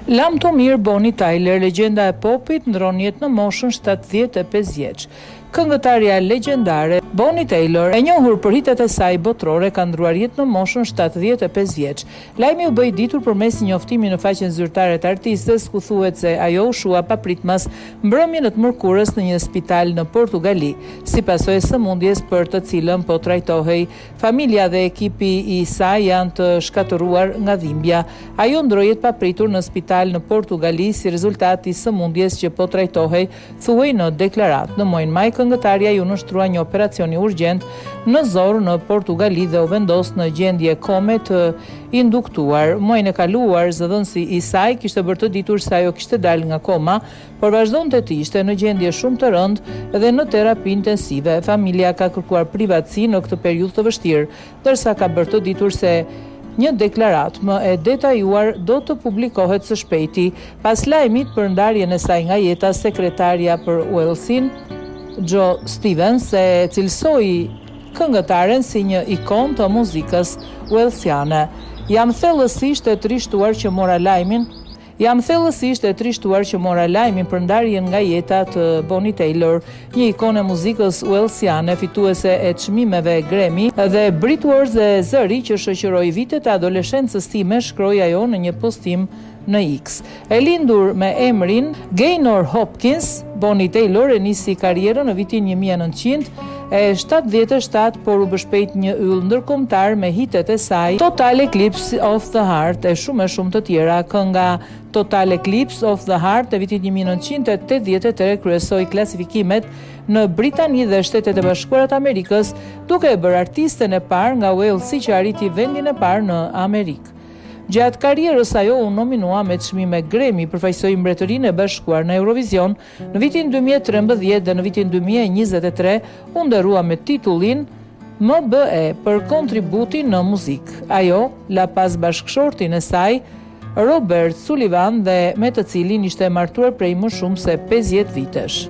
Lamtumirë Bonnie Tyler, legjenda e popit ndërron jetë në moshën 75 vjeç. Këngëtarja legjendare, Bonnie Tyler, e njohur për hitet e saj botërore, ka ndërruar jetë në moshën 75 vjeç. Lajmi u bë i ditur përmes një njoftimi në faqen zyrtare të artistes, ku thuhet se ajo u shua papritmas mbrëmjen e të mërkurës në një spital në Portugali, si pasojë e sëmundjes për të cilën po trajtohej. Familja dhe ekipi i saj janë të shkatërruar nga dhimbja. Ajo ndërroi jetë papritur në spital në Portugali si rezultat i sëmundjes që po trajtohej, thuhej në deklaratë. Në muajin maj këngëtarja iu nënshtrua një operacioni urgjent në zorrë në Portugali dhe u vendos në gjendje kome të induktuar. Muajin e kaluar, zëdhënësi i saj kishte bërë të ditur se ajo kishte dalë nga koma, por vazhdonte të ishte në gjendje shumë të rëndë dhe në terapi intensive. Familja ka kërkuar privatësi në këtë periudhë të vështirë, ndërsa ka bërë të ditur se një deklaratë më e detajuar do të publikohet së shpejti. Pas lajmit për ndarjen e saj nga jeta, sekretarja për Uellsin, Jo Stevens, e cilësoi këngëtaren si një ikonë të muzikës uellsiane. Jam thellësisht e trishtuar që mora lajmin Jam thellësisht e trishtuar që mora lajmin për ndarjen nga jeta të Bonnie Tyler, një ikonë e muzikës uellsiane, fituese e çmimeve Grammy dhe Brit Awards dhe zëri që shoqëroi vitet e adoleshencës time, shkroi ajo në një postim në X. E lindur me emrin Gaynor Hopkins, Bonnie Tyler e nisi karrierën në vitin 1977, por u bë shpejt një yll ndërkombëtar me hitet e saj Total Eclipse of the Heart e shumë e shumë të tjera. Kënga Total Eclipse of the Heart e vitit 1983 kryesoi klasifikimet në Britani dhe Shtetet e Bashkuara të Amerikës, duke e bërë artisten e parë nga Walesi që arriti vendin e parë në Amerikë. Gjatë karrierës ajo u nominua me çmime Grammy, përfaqësoi Mbretërinë e Bashkuar në Eurovision në vitin 2013 dhe në vitin 2023 u nderua me titullin MBE për kontributin në muzikë. Ajo la pas bashkëshortin e saj, Robert Sullivan dhe me të cilin ishte martuar prej më shumë se 50 vitesh.